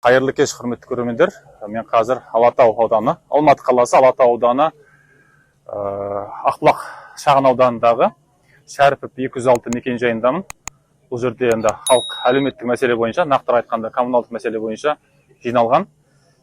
Қайырлы кеш, құрметті көрермендер. Мен қазір Алатау ауданы, Алматы қаласы Алатау ауданы Ақбұлақ шағын ауданындағы Шәріпов 206 мекенжайындамын. Бұл жерде енді халық әлеуметтік мәселе бойынша, нақтырақ айтқанда коммуналдық мәселе бойынша жиналған.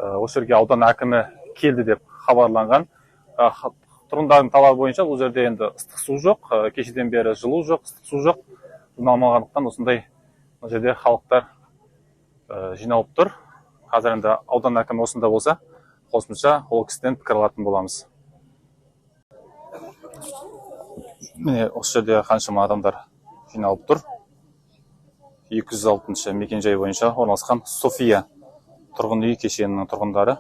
Осы жерге аудан әкімі келді деп хабарланған. Тұрғындардың талабы бойынша бұл жерде енді ыстық су жоқ, кешеден бері жылу жоқ, ыстық су жоқ. Жиналмағандықтан осындай мына жерде халықтар жиналып тұр. Қазір енді аудан әкімі осында болса, қосымша ол кісіден пікір алатын боламыз. Міне, осы жерде қаншама адамдар жиналып тұр. 206 мекенжай бойынша орналасқан София тұрғын үй кешенінің тұрғындары.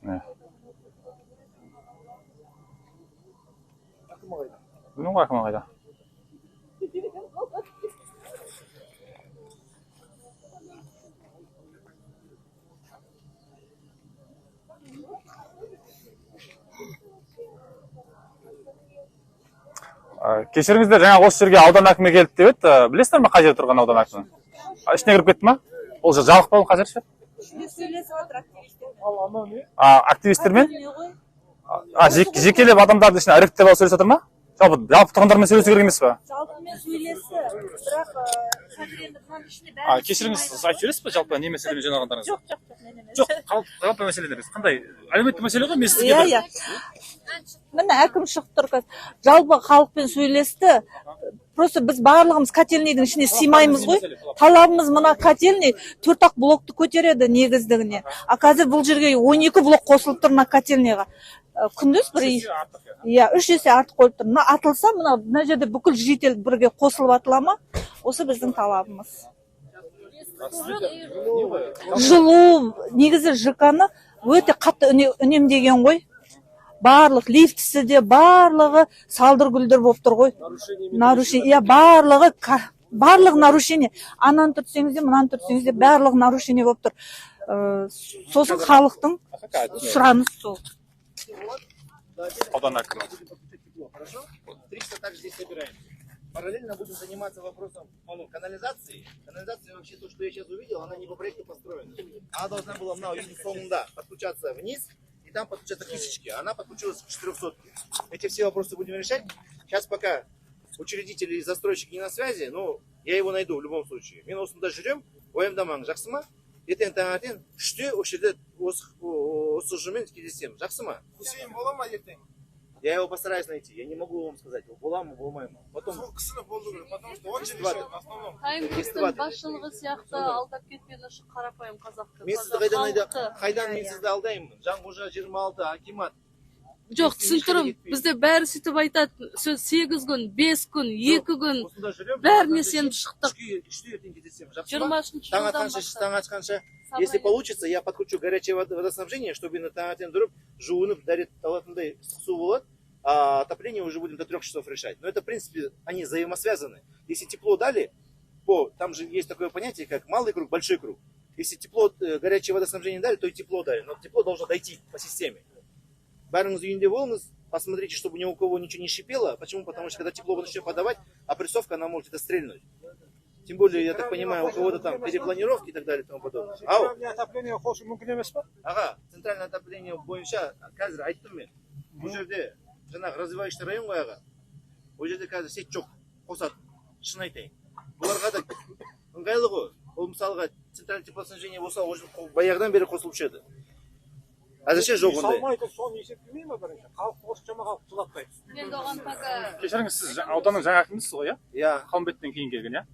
Міне. Білмеймін ғой, әкімі қайда. Кешіріңіздер, жаңа осы жерге аудан әкімі келді деп еді. Білесіздер ме қай жерде тұрған аудан әкімі? Ішіне кіріп кетті ма? Ол жер жабық па, ол қазір ше? Сөйлесіп жатыр активистермен. Активистермен? Жекелеп адамдарды ішіне іріктеп алып сөйлесіп жатыр ма? Жалпы тұрғындармен сөйлесу керек емес па? Жалпымен сөйлесті, бірақ қазір енді мынаның ішінде бәрі. Кешіріңіз, сіз айтып жібересіз ба, жалпы не мәселемен жиналғандарыңызды? Жоқ, жоқ, жоқ, мен емес. Жоқ, жалпы мәселелер емес. Қандай? Әлеуметтік мәселе ғой, мен сізге Иә, бір иә. Міне, әкім шығып тұр қазір. Жалпы халықпен сөйлесті. Просто біз барлығымыз котельныйдың ішіне сыймаймыз ғой. Талабымыз мына котельный төрт-ақ блокты көтереді негіздігіне. А қазір бұл жерге 12 блок қосылып тұр мына котельныйға. Күндіз бір иә, 3 есе артық қойып тұр. Мына атылса, мына жерде бүкіл житель бірге қосылып атыла ма? Осы біздің талабымыз. Жылу негізі ЖК-ны өте қатты үнемдеген ғой. Барлық лифтісі де барлығы салдыр гүлдір болып тұр ғой. Нарушение, иә, барлығы барлық нарушение. Ананы түртсеңіз де, мынаны түртсеңіз де, барлығы нарушение болып тұр. Сосын халықтың сұранысы сол. Аудан әкімі. Хорошо? 300 также здесь собираем. Параллельно будем заниматься вопросом канализации. Канализация вообще то, что я сейчас увидел, она не по проекту построена. Она должна была на үйдің соңында подключаться вниз, и там подключаться к тысячке. Она подключилась к 400. Эти все вопросы будем решать. Сейчас пока учредитель и застройщик не на связи, но я его найду в любом случае. Мен осында жүрем, уайымдамаңыз, жақсы ма? Ертең таңертең 3-те осы жерде осы ұжыммен кездесемін, жақсы ма? Хусейн бола ма ертең? Я его постараюсь найти. Я не могу вам сказать, бола ма, болмай ма. Потом Сол кісіні болу керек, потому что он же Два. решает в основном. Таймгрустың басшылығы сияқты алдап кеткен үшін қарапайым қазақты. Мен сізді қазақ қайдан айда, халықты. қайдан мен сізді алдаймын? Жанқожа 26, акимат. Жоқ, түсініп тұрмын. Бізде бәрі сөйтіп айтады. Сөз 8 күн, 5 күн, 2 күн. Осында жүремін. Бәріне сеніп шықтық. 3-те ертең кездесемін, жақсы ма? 23 Таң жылдан атқанша, бастап. таң атқанша. Если получится, я подключу горячее водоснабжение, чтобы на таңертең тұрып, жуынып, дәрет алатындай ыстық су болады. А отопление уже будем до 3 часов решать. Но это, в принципе, они взаимосвязаны. Если тепло дали, там же есть такое понятие, как малый круг, большой круг. Если тепло, горячее водоснабжение дали, то и тепло дали. Но тепло должно дойти по системе. Бәріңіз үйінде болыңыз, посмотрите, чтобы ни у кого ничего не шипело. Почему? Потому что когда тепло вы начнете подавать, опрессовка, она может это стрельнуть. Тем более, я так понимаю, у кого-то там перепланировки и так далее и тому подобное. Ау, Центральное отопление қосу мүмкін емес па? аға, центральное отопление бойынша қазір айттым мен. Бұл жерде жаңағы развивающий район ғой, аға. Ол жерде қазір сеть жоқ, қосады. Шын айтайын. Бұларға да ыңғайлы ғой. Ол мысалға центральное теплоснабжение болса, ол жерде баяғыдан бері қосылып еді. Әзірше жоқ ондай. Салмайды, соны есептемей ма бірінші? Халықты осыншама халықты жылатпай. Енді оған пока Кешіріңіз, сіз ауданның жаңа әкімісіз ғой, иә? Иә. Қалымбеттен кейін келген, иә?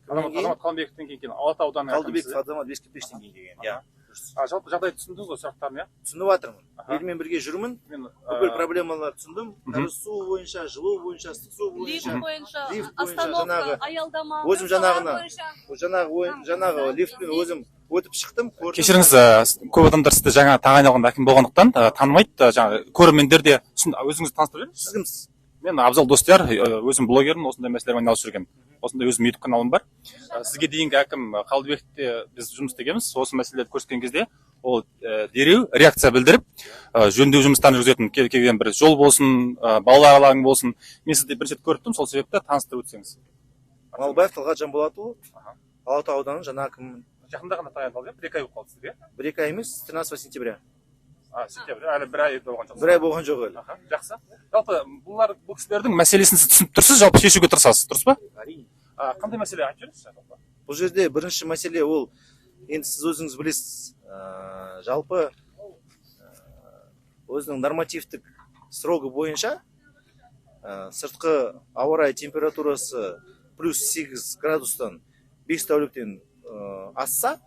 Кімнен кейін? Азамат Қалымбековтен кейін келген Алатау ауданының Қалдыбеков әкімісіз. Азамат Бескепештен кейін келген. Иә. Жалпы жағдайды түсіндіңіз ғой, сұрақтарын, иә? Түсініп жатырмын. Елмен бірге жүрмін. Мен, Бүкіл проблемаларды түсіндім. Мхм. Қазір су бойынша, жылу бойынша, ыстық су лифт бойынша. бойынша, Лифт бойынша, остановка, жаңағы- аялдама. Өзім жаңағы лифтпен өзім өтіп шықтым, көрдім. Кешіріңіз, көп адамдар сізді жаңа тағайындалған әкім болғандықтан танымайды, жаңа көрермендер де. Өзіңізді таныстырып жіберіңізші. Сіз кімсіз? Мен Абзал Достияр, өзім блогермін, осындай мәселелермен айналысып жүрген. Осындай өзім YouTube каналым бар. Сізге дейінгі әкім Қалдыбекте біз жұмыс істегенбіз. Осы мәселелерді көрсеткен кезде ол дереу реакция білдіріп, жөндеу жұмыстарын жүргізетін келген бір жол болсын, балалар алаңы болсын. Мен сізді бірінші рет көріп тұрмын, сол себепті таныстырып өтсеңіз. Малбаев Талғат Жанболатұлы, Алатау ауданының жаңа әкімімін. Жақында ғана тағайындалды, иә? 1-2 ай болып қалды сізге. 1-2 ай емес, с 13 сентября. А, сентябрь, әлі бір ай болған жоқ. Бір ай болған жоқ әлі. Аха, жақсы. Жалпы бұл кісілердің мәселесін сіз түсініп тұрсыз, жалпы шешуге тырысасыз, дұрыс па? Әрине. Қандай мәселе, айтып жіберіңізші жалпы. Бұл жерде бірінші мәселе ол, енді сіз өзіңіз білесіз, жалпы өзінің нормативтік срогы бойынша сыртқы ауа райы температурасы плюс 8 градустан 5 тәуліктен асса,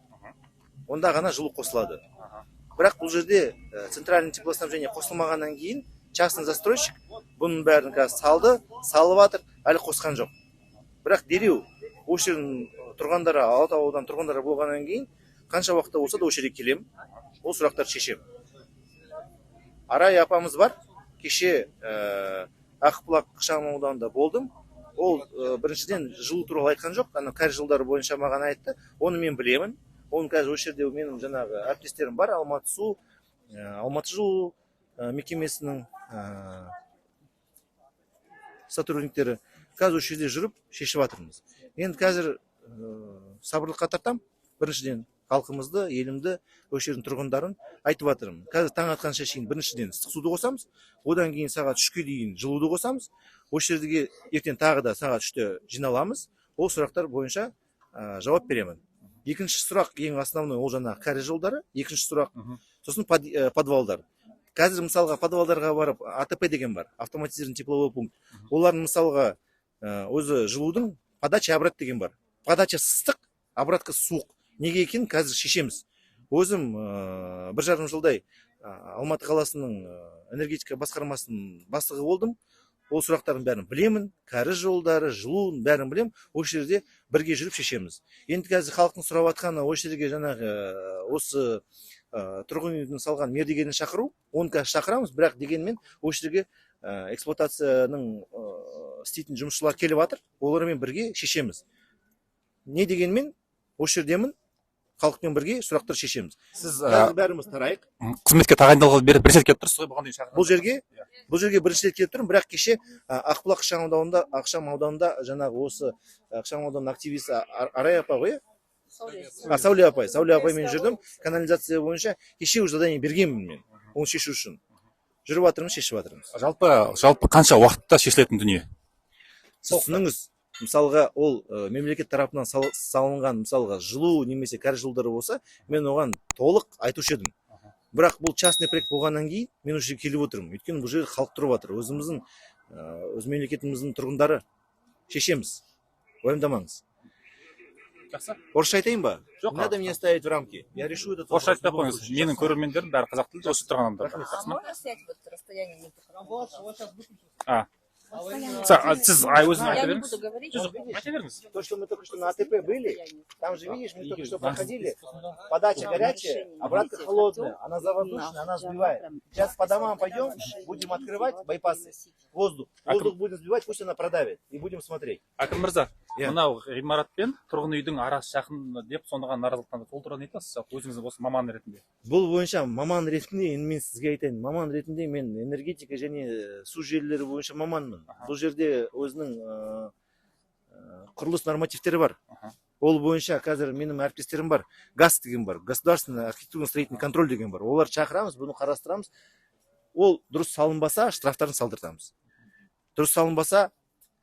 онда ғана жылу қосылады. Бірақ бұл жерде центральный теплоснабжение қосылмағаннан кейін частный застройщик бұның бәрін қазір салды, салып жатыр, әлі қосқан жоқ. Бірақ дереу осы жердің тұрғандары, Алатау ауданының тұрғындары болғаннан кейін қанша уақытта болса да осы жерге келемін, ол сұрақтарды шешемін. Арай апамыз бар, кеше Ақбұлақ ықшам ауданында болдым. Ол біріншіден жылу туралы айтқан жоқ, ана кәріз жолдары бойынша маған айтты, оны мен білемін. Оның қазір осы жерде менің жаңағы әріптестерім бар, Алматы су, Алматы жылу мекемесінің сотрудниктері. Қазір осы жерде жүріп шешіп жатырмыз. Енді қазір сабырлыққа тартам, біріншіден халқымызды, елімді, осы жердің тұрғындарын айтып жатырмын. Қазір таң атқанша шейін біріншіден ыстық суды қосамыз, одан кейін сағат 3-ке дейін жылуды қосамыз. Осы жерге ертең тағы да сағат 3-те жиналамыз. Ол сұрақтар бойынша жауап беремін. Екінші сұрақ, ең основной, ол жаңағы кәріз жолдары. Екінші сұрақ, сосын подвалдар. Қазір мысалға подвалдарға барып АТП деген бар, автоматизированный тепловой пункт. Олардың мысалға өзі жылудың подача обрат деген бар. Подача ыстық, обратка суық. Неге екенін қазір шешеміз. Өзім 1,5 жылдай Алматы қаласының энергетика басқармасының бастығы болдым. Ол сұрақтардың бәрін білемін, кәріз жолдары, жылуын бәрін білемін. Осы жерде бірге жүріп шешеміз. Енді қазір халықтың сұрап жатқаны осы жерге жаңағы осы тұрғын үйдің салған мердігерін шақыру, оны қазір шақырамыз, бірақ дегенмен осы жерге эксплуатацияның істейтін жұмысшылар келіп жатыр, олармен бірге шешеміз. Не дегенмен осы жердемін, халықпен бірге сұрақтар шешеміз. Сіз Қазір бәріміз тарайық. қызметке тағайындалғалы бері бірінші рет келіп тұрсыз ғой бұған дейін шақырған. Бұл жерге бірінші рет келіп тұрмын, бірақ кеше Ақбұлақ ықшам ауданында, ықшам ауданында жаңағы осы ықшам ауданының активисі Арай апа ғой, иә? Сәуле апай, Сәуле апаймен жүрдім, канализация бойынша кеше уже задание бергенмін мен, оны шешу үшін. Жүріп жатырмыз, шешіп жатырмыз. Жалпы қанша уақытта шешілетін дүние? Сіз түсініңіз, мысалға ол мемлекет тарапынан салынған мысалға жылу немесе кәріз жолдары болса, мен оған толық айтушы едім. Бірақ бұл частный проект болғаннан кейін мен осы жерге келіп отырмын. Өйткені бұл жерде халық тұрып жатыр. Өзіміздің, өз мемлекетіміздің тұрғындары, шешеміз. Уайымдамаңыз. Жақсы. Орысша айтайын ба? Жоқ. Не надо меня ставить в рамки. Я решу этот Орысша вопрос. айтпай ақ қойыңыз. Менің көрермендерім бәрі қазақ тілді, осы тұрған адамдар. Жақсы ма? Можно снять вот расстояние между А. Сіз өзіңіз айта Я не беріңіз. буду говорить. Жоқ, айта беріңіз. То, что мы только что на АТП были, там же, видишь, мы только что проходили, подача горячая, обратка холодная, она завоздушная, она сбивает. Сейчас по домам пойдем, будем открывать байпасы, воздух. Воздух будем сбивать, пусть она продавит, и будем смотреть. Әкім мырза, Иә. мынау ғимарат пен тұрғын үйдің арасы жақын деп соныған наразылық танытты. Ол туралы не айтасыз жалпы өзіңіз осы маман ретінде? Бұл бойынша маман ретінде, енді мен сізге айтайын, маман ретінде мен энергетика және су желілері бойынша маманмын. Бұл жерде өзінің құрылыс нормативтері бар. Ол бойынша қазір менің әріптестерім бар, ГАСК деген бар, государственный архитектурно строительный контроль деген бар. Олар шақырамыз, бұны қарастырамыз. Ол дұрыс салынбаса, штрафтарын салдыртамыз. Дұрыс салынбаса,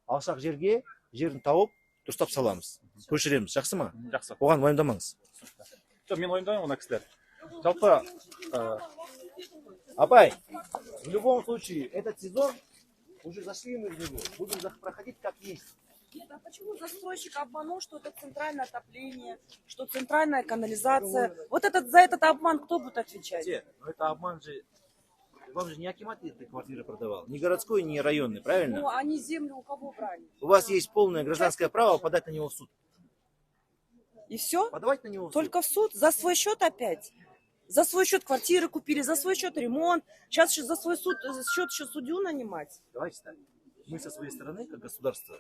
алшақ жерге жерін тауып, дұрыстап саламыз, көшіреміз. Жақсы ма? Жақсы. Оған уайымдамаңыз. Жоқ, мен уайымдамаймын мына кісілер. Жалпы Апай, в любом случае, этот сезон уже зашли мы в него, будем проходить как есть. Нет, а почему застройщик обманул, что это центральное отопление, что центральная канализация? Вот этот, за этот обман кто будет отвечать? Те, но это обман же. Вам же не акимат этой квартиры продавал, ни городской, ни районный, правильно? Ну, они землю у кого брали? У вас есть полное гражданское право подать на него в суд. И все? Подавать на него в суд. Только в суд? За свой счет опять? За свой счет квартиры купили, за свой счет ремонт. Сейчас еще за свой счет еще судью нанимать. Давайте так. Мы со своей стороны, как государство,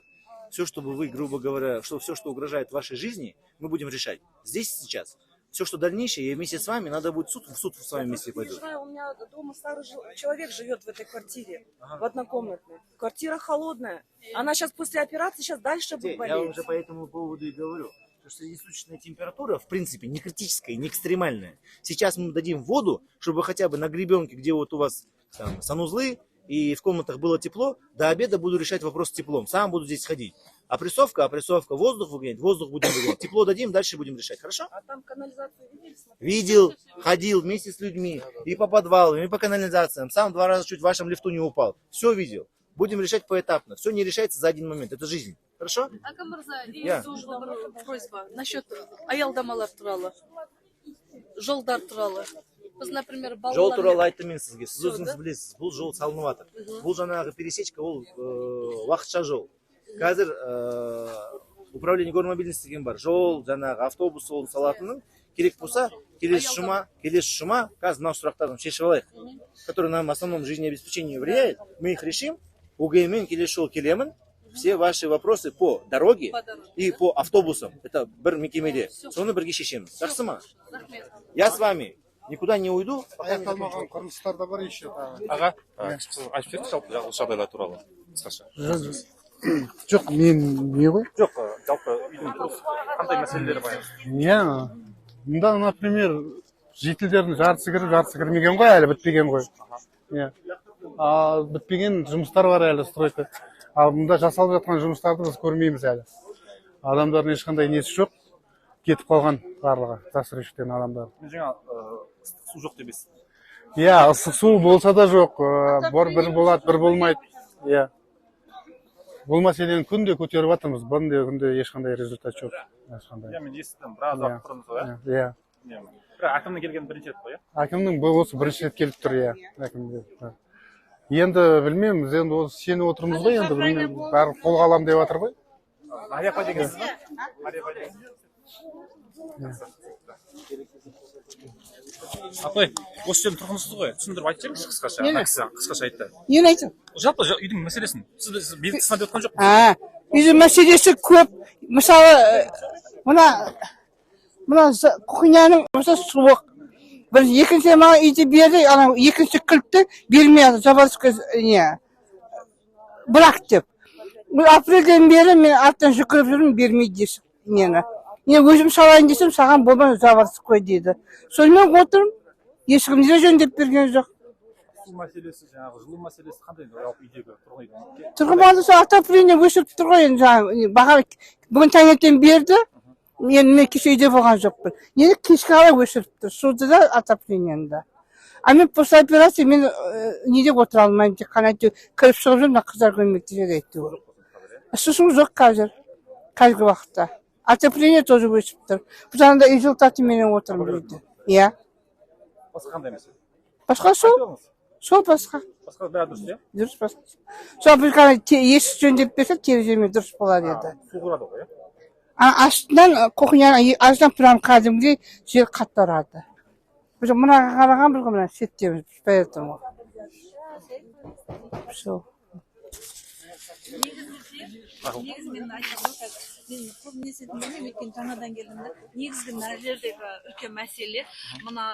все, чтобы вы, грубо говоря, что все, что угрожает вашей жизни, мы будем решать. Здесь и сейчас. Все, что дальнейшее, я вместе с вами, надо будет суд, в суд с вами Я вместе просто пойду. переживаю, у меня дома старый человек живет в этой квартире, в однокомнатной. Квартира холодная. Она сейчас после операции, сейчас дальше будет Я болеть. уже по этому поводу и говорю. Что среднесуточная температура, в принципе, не критическая, не экстремальная. Сейчас мы дадим воду, чтобы хотя бы на гребенке, где вот у вас там санузлы и в комнатах было тепло, до обеда буду решать вопрос с теплом. Сам буду здесь ходить. Опрессовка, воздух выгонять, воздух будем выгонять. Тепло дадим, дальше будем решать. Хорошо? А там канализацию видели? Смотрели? Видел, ходил вместе с людьми и по подвалам, и по канализациям. Сам два раза чуть в вашем лифту не упал. Все видел. Будем решать поэтапно. Все не решается за один момент. Это жизнь. Хорошо? Әкім мырза, и Иә. соңғы бір просьба насчет аялдамалар туралы, жолдар туралы. Біз, например, Жол балалармен туралы айттым мен сізге. Сіз Всё, өзіңіз да? білесіз. Бұл жол салынып жатыр. Бұл жаңағы пересечка, ол уақытша жол. Қазір управление гормобильности деген бар. Жол, жаңағы автобус жолын салатынның керек болса, келесі жұма, қазір мынау сұрақтарды шешіп алайық, которые нам в основном жизнеобеспечению влияет, мы их решим. УГМ келесі жолы келемін. Все ваши вопросы по дороге По дороге, и по автобусам. Это бір мекемеде. Всё. Соны бірге шешеміз. Жақсы ма? Рахмет. Я с вами никуда не уйду, пока не Аяқталмаған құрылыстар да бар еще тағы. Аға, айтып жіберіңізші жалпы жағдайлар туралы қысқаша. Жоқ, мен не ғой. Жоқ, жалпы үйдің құрылысы қандай мәселелері бар? Не, мында, например, жительдердің жартысы кіріп, жартысы кірмеген ғой, әлі бітпеген ғой. Иә, ал бітпеген жұмыстар бар әлі, стройка. Ал мында жасалып жатқан жұмыстарды біз көрмейміз әлі. Адамдардың ешқандай несі жоқ, кетіп қалған барлығы, застройщиктен адамдар. Мен жаңа ыстық су жоқ деп естідім. Иә, ыстық су болса да жоқ, бір болады, бір болмайды. Иә, бұл мәселені күнде көтеріп жатырмыз. Бұндай күнде ешқандай результат жоқ, ешқандай. Иә, мен естідім біраз уақыт бұрын сол, иә. Иә. Иә. Бірақ әкімнің келгені бірінші рет қой, иә? Әкімнің бұл осы бірінші рет келіп тұр, иә, әкім келіп. Енді білмеймін, біз енді осы сеніп отырмыз ғой, енді білмеймін, бәрі қолға аламын деп жатыр ғой. Мария апай дегенсіз ба? Мария апай деген. Апай, осы жердің тұрғынысыз ғой, түсіндіріп айтып жіберіңізші қысқаша. Ана кісі қысқаша айтты. Нені айтамын? Жалпы үйдің мәселесін. Сіз билік сынап жатқан жоқпыз. А, үйдің мәселесі көп. Мысалы, мына кухняның осы суық. Бір екінші маған үйді берді, ана екінші кілтті бермей жатыр, заводской не брак деп. Бұл апрельден бері мен арттан жүгіріп жүрмін, бермейді десіп нені. Не өзім салайын десем, саған болмайды, заводской дейді. Сонымен отырмын, ешкім де жөндеп берген жоқ. Су мәселесі, жаңағы жылу мәселесі қандай енді жалпы үйдегі, тұрғын үйдің? Тұрғын болса, отопление өшіріп тұр ғой енді. Жаңағы не, бағана бүгін таңертең берді. Мен кеше үйде болған жоқпын. Енді кешке қарай өшіріп тұр суды да, отоплениені да. А мен после операции мен неде отыра алмаймын, тек қана әйтеуір кіріп шығып жүрмін. Мына қыздар көмектеседі әйтеуір. Су жоқ қазір, қазіргі уақытта. Отопление тоже өшіп тұр. Біз анда үй жылытатынменен отырмыз үйде, иә. Басқа қандай мәселе? Басқа сол. Айтып алыңыз. Сол, басқа. Басқа бәрі дұрыс, иә? Дұрыс, басқа сол. Біз ғана есік жөндеп берсе, тереземен, дұрыс болар еді. Су ұрады ғой, иә? А, астынан, кухняның астынан прям кәдімгідей жер қатты ұрады. Біз мынаға қарағанбыз ғой, мына шеттеміз, поэтому сол. Негізі мен айтамын ғой қазір, мен көп не істейтінін білмеймін, өйткені жаңадан келдім да. Негізгі мына жердегі үлкен мәселе мына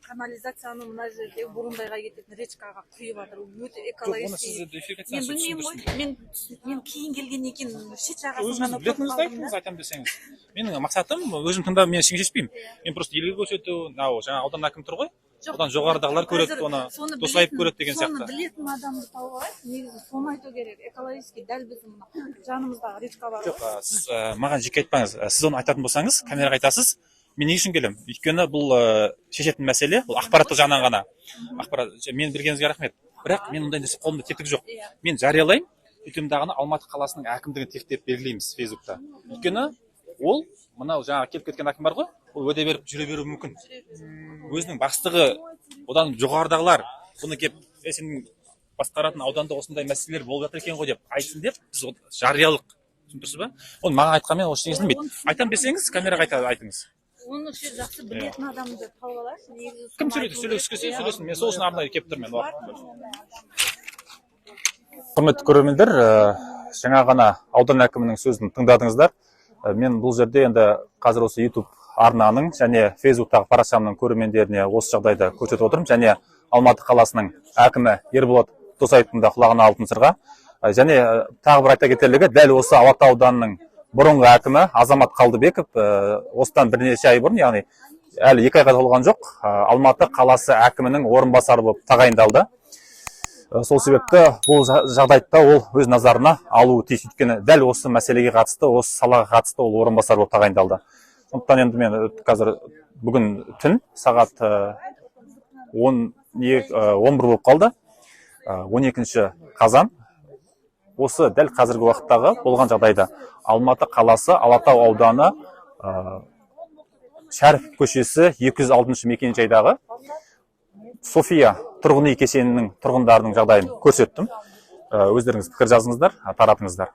канализацияны мына жердегі Бұрындайға кететін речкаға құйып жатыр. Ол өте Жоқ, оны экологический. сіз эфирге Мен айтсаңыз, білмеймін ғой, мен кейін келгеннен кейін шет жағасын Өзіңіз ғана көріп білетініңізді қалдым айтыңыз, да. айтамын десеңіз. Менің мақсатым өзім тыңдап, мен ештеңе шешпеймін. Мен просто елге көрсету, мынау жаңа аудан әкімі тұр ғой. Жоқ, Одан жоғарыдағылар көреді қазір оны, соны Досаев білетін- көреді деген соны сияқты. білетін адамды тауып алайық. Негізі соны айту керек. Экологический дәл біздің мына жанымыздағы речка бар Жоқ, ғой. сіз маған жеке айтпаңыз. Сіз оны айтатын болсаңыз, камераға айтасыз. Мен не үшін келемін? Өйткені бұл шешетін мәселе, бұл ақпараттық жағынан ғана. Ақпарат, мен бергеніңізге рахмет. Бірақ мен ондай нәрсе қолымда тетік жоқ. Мен жариялаймын, сөйтемін дағыны Алматы қаласының әкімдігін тектеп белгілейміз Фейсбукта. Өйткені ол мынау жаңағы келіп кеткен әкім бар ғой, ол уәде беріп жүре беруі мүмкін. Өзінің бастығы, одан жоғарыдағылар бұны келіп, е, сенің басқаратын ауданда осындай мәселелер болып жатыр екен ғой деп айтсын деп біз жариялық, түсініп тұрсыз ба? Оны маған айтқанмен ол ештеңе істемейді. Айтамын десеңіз, камераға айтыңыз. Оны ше, жақсы білетін адамды тауып алайықшы негізі. Кім Соны сөйлейді, айту сөйлегісі керек, келсе, иә. сөйлесін. Мен сол үшін арнайы келіп тұрмын мен Бар уақытын бөліп. ондай адам. Құрметті көрермендер, жаңа ғана аудан әкімінің сөзін тыңдадыңыздар. Мен бұл жерде енді қазір осы YouTube Арнаның және Фейсбуктағы парақшамның көрермендеріне осы жағдайды көрсетіп отырмын және Алматы қаласының әкімі Ерболат Досаевтың да құлағына алтын сырға. Және тағы бір айта кетерлігі, дәл осы Алатау ауданының бұрынғы әкімі Азамат Қалдыбеков осыдан бірнеше ай бұрын, яғни әлі 2 айға толған жоқ, Алматы қаласы әкімінің орынбасары болып тағайындалды. Сол себепті бұл жағдайды да ол өз назарына алуы тиіс, өйткені дәл осы мәселеге қатысты, осы салаға қатысты ол орынбасар болып тағайындалды. Сондықтан енді мен қазір, бүгін түн сағат 11 болып қалды, 12 қазан, осы дәл қазіргі уақыттағы болған жағдайда Алматы қаласы, Алатау ауданы, Шәріпов көшесі, 206 мекенжайдағы София тұрғын үй кешенінің тұрғындарының жағдайын көрсеттім. Өздеріңіз пікір жазыңыздар, таратыңыздар.